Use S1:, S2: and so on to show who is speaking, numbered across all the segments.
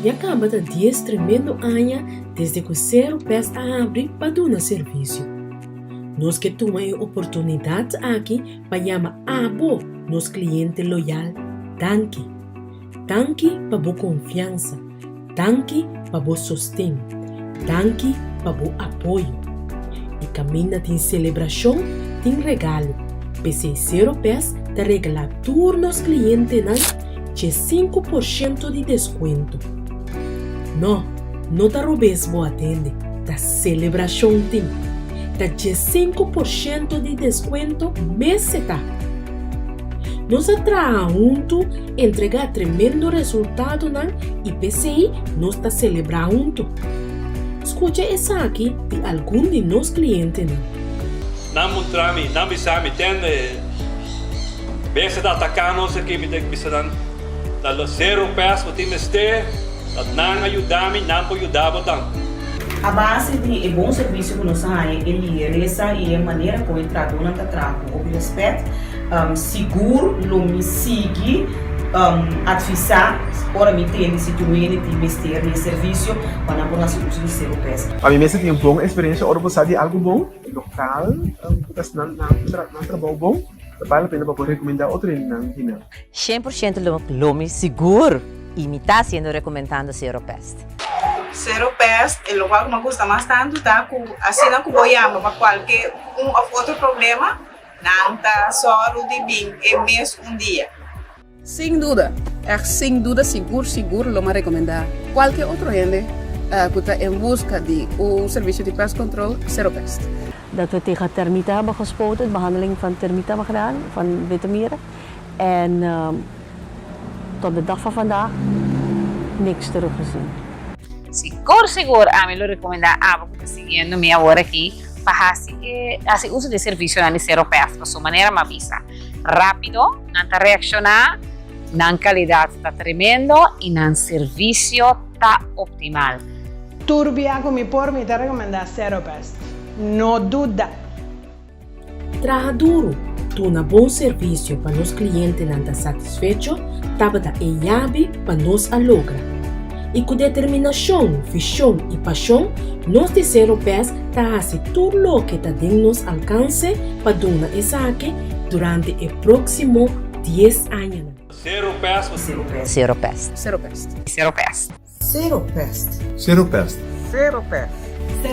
S1: Ya kaba ta dies tremendo aña desde ku Seropest a habri pa duna servisio. Nos ke tuma e oportunidat aki pa yama abo, nos kliente loyal, danki. Danki pa bo konfiansa. Danki pa bo sosten. Danki pa bo apoyo. E kaminda tin selebrashon, tin regalo. P'esei Seropest ta regalá tur nos klientenan dje 5% di deskuento. No, no ta robes bo atende, ta selebrashon tin. Ta dje 5% di deskuento mes e ta. Nos a traha huntu, entregá tremendo resultadonan i p'esei nos ta selebrá huntu. Skucha esaki di algun di nos klientenan.
S2: Nan muntra mi, nan bisa mi, Tende, bestia ta ataká nos aki, mi ta bisa nan, Ta lo sero pes bo tin mester, ta nan a yuda mi, nan por yuda bo tambe.
S3: A base di e bon servisio ku nos a haña, e liheresa i e manera kon e trahadónan ta traha ku hopi rèspèt, sigur lo mi sigui advisá ora mi tende si tur hende tin mester di e servisio pa nan por hasi uso di Sero Pes.
S4: Pa mi mester tin un bon eksperensia ora bo sa di algu bon, lokal, ku ta hasi nan trabou bon, ta bale la pena pa bo rekomendá otro hendenan di nan.
S5: 100% lo lo mi sigur y mi ta haciendo recomendando Zero Pest.
S6: Zero Pest, e lokual ku mi a gusta mas tantu ta ku asina ku bo yama pa kualke un òf otro problema, nan ta sòru di bin e mes un dia.
S7: Sin duda, ègt sin duda sigur sigur lo mi a rekomendá kualke otro hende ku ta en buska di un servisio di pest control, Zero Pest.
S8: Dat we tegen termieten hebben gespoten, behandeling van termieten hebben gedaan, van witte mieren. En tot de dag van vandaag niks teruggezien.
S9: Sigur sigur ami lo recomenda abo cu ta siguiendo mi awor aki pa haci e haci uso di e servicionan di Sero Pest pasobra manera mi a bisa rapido nan ta reacciona, nan calidad ta tremendo y nan servicio ta optimal.
S10: Tur bia cu mi por mi ta recomenda Sero Pest. No duda!
S1: Traha duru, duna bon servisio pa nos klientenan ta satisfecho tabata e yabi pa nos a logra. I ku determinashon, vishon i pashon, nos di Sero Pes ta hasi tur loke ta den nos alkanse pa duna esaki durante e próksimo dies añanan.
S2: Sero Pes.
S3: Sero Pes.
S5: Sero Pes.
S7: Sero Pes.
S9: Sero Pes.
S11: Sero Pest.
S12: Sero Pest.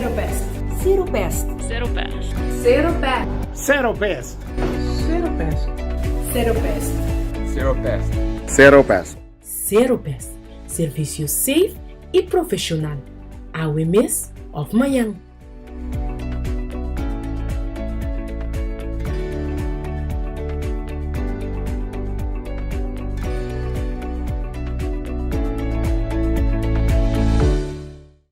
S11: Sero Pest.
S10: Sero Pest.
S8: Sero Pest.
S9: Sero Pest.
S11: Sero Pest.
S13: Sero Pest.
S11: Sero Pest.
S10: Sero Pest.
S12: Sero Pest. Sero Pest.
S1: Sero Pest, servisio safe i profeshonal, awe mes òf mañan.